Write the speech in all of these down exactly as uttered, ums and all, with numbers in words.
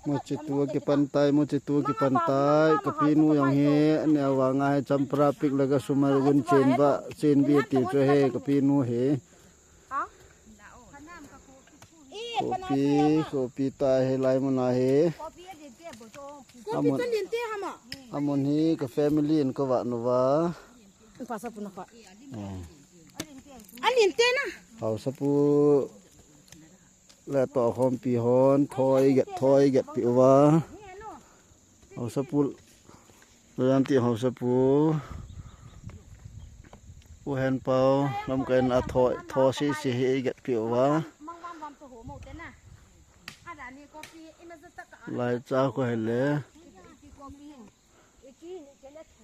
Muchi tu kipan tai, muchi tu kipan tai. Kapinu jong hi, ane awang a hi champra pik le kasumar gun chen ba, chen bi ti chu hi, kapinu hi. Kopi, kopi ta hi lai mun a hi. Kopi Amun, ta lien te hama. Amun hi ka family in ka va nu va. Pasa puna kha. Eh. Alien te na. Hausapu le to khompi hon, thoi get, thoi get pi uva. Hausapu, Loyang ti Hausapu. U Hen Pau, lam ka in a thoi, tho si si hi get pi uva. Lai cha ko hele.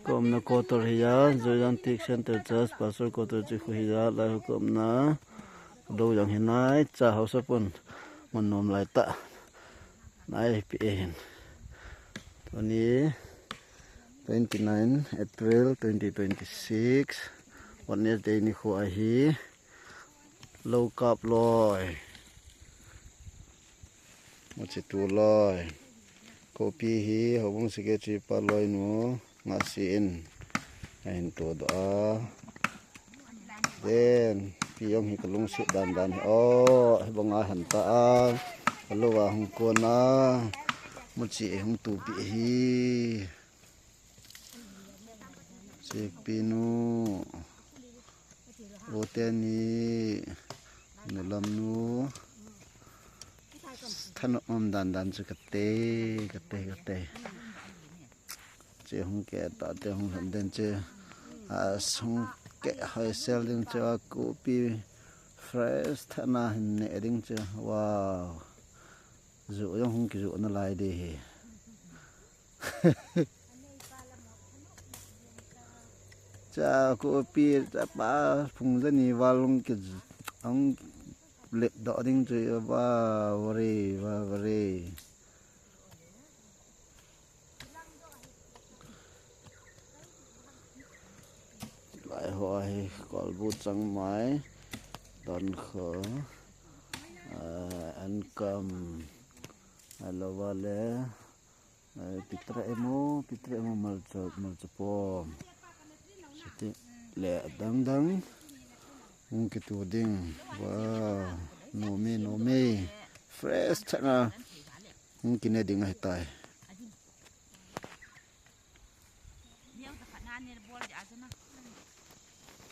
Komna quarter hi ya, Joyang Tik Center Church, Pastor quarter chi khu hi ya, lai hu komna. Do jang hi nai, cha Hausapu in, mun nom lai ta. Nai pi e hin. Tuni, twenty-nine April twenty twenty-six, Wednesday ni khu ahi. Lou kap loi. Muchi tu loi. Kopi hi, houbung secretary pa loi nu, nga si in. Ahin tu do a. Den, pi jong hi kalungset dan dan hi. Oh, hi banga han ta a. Kalou a hung kon a. Muchi hung tu pi hi. Sikpinu, u teni, nulamnu, thanop um dan dan chu kate, kate, kate. Che hung ke ta te hung han den che. A sung ke hoi sel ding che a kopi fresh thana hin ne ding che. Wow. Ju jong hung ki ju na lai de hi. Cha kopi cha pa phung jani val hung ki, hung let doh ding chu va vare, va vare. Lai ho hi kolbu chang mai, don kho, ah, ankam, alova le, Ai, pitra emo, pitra emo malcha, malcha pom. Siti le dang dang. Hung kitu ding. Wow, nomi, nomi. Fresh thana. Hung kine ding ahi tai.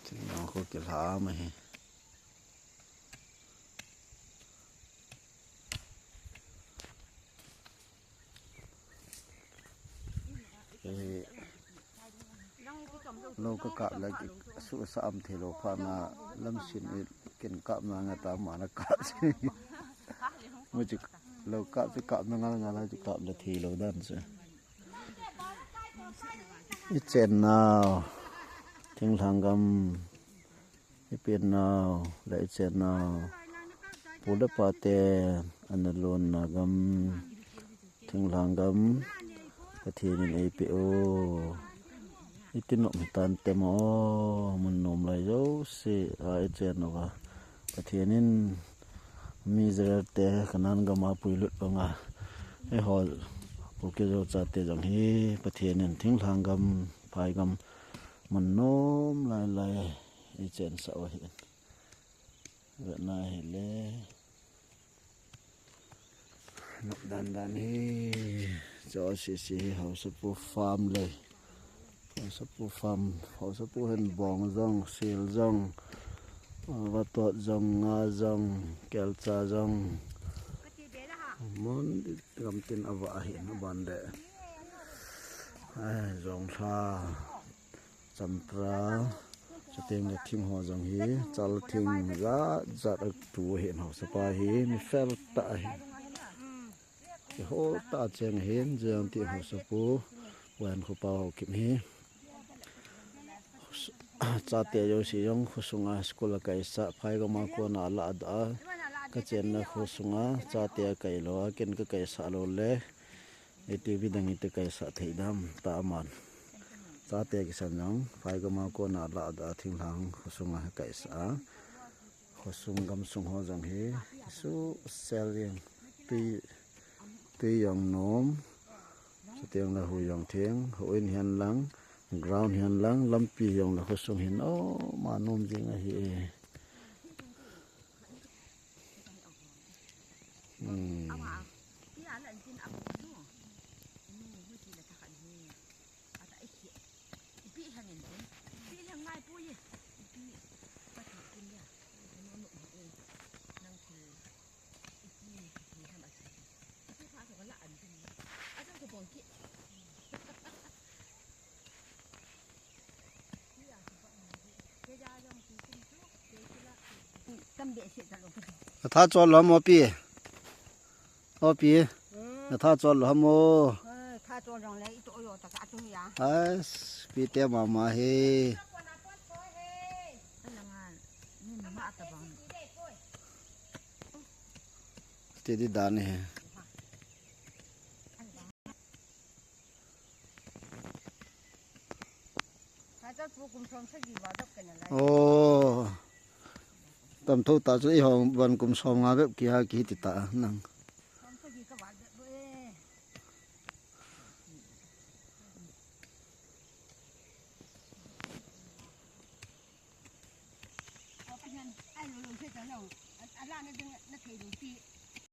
Tina ko kilha ma hi. Eh, lou ka kap le ki su sa am thei lou pha na lam sin i ken kap na nga ta ma na kap si. Mu chi lou kap chi kap na ngal ngal chi kap le thei lou dan se. I chen nau, thinglhang gam, i pen nau, le i chen nau, pu le pa te, ana lon na gam, thinglhang gam, Pathen in ei pe o. I ti nom hi tan te mo, mun nom lai jouse, a i chen nau va. Pathen in mi Israel te Canaan gam a puilut banga, eiho Kuki Zo chate jong hi Pathen in thinglhang gam, phai gam, mun nom lai lai ei chensah u ahi. Vetna hile. Nok dan dan hi. Cho si si hi Haosapu farm le. Haosapu farm, Haosapu hin bong jong, sil jong, vatot jong, nga jong, kelcha jong. Mun gamtin ava ahi na ban de. Ai, jong lha. Champra, chuteng le thing ho jong hi, chal thing jat jat a tu ahi, Haosapa hi, mi fel tah ahi. Kihol tah a cheng ahin, Jaintia Haosapu, Pu Henkhopa Haokip hi. Chate jouse jong khosunga school a kaisah, phai gam a kona alah a, kachenna khosunga, chate a kai lou a, ken kakaisah lou le. Ei ti vi dang ite kaisah thei dam ta aman. Chate kisan jong, phai gam a kona alah a thinglhang khosunga kaisah a. Khosung gamsung ho jong hi, su sel jeng tui Tui jong nom. Chuteng le hu jong theng. Hu in hihen lang. Ground hihen lang. Lampi jong le khosung hin. Oh, ma nom jing ahi e. Hmm. Atha chol lou ham o pi. O pi. Atha chol lou ham o. Tha chol jong le ito yo ta ka tu ya. Ais, pi te mama he. Te di dan he. Tha chol pu kum som sagi ba dok ka na lai. Oh. Tam tho ta chu i hong ban kum som nga bep ki ha ki ti ta nang.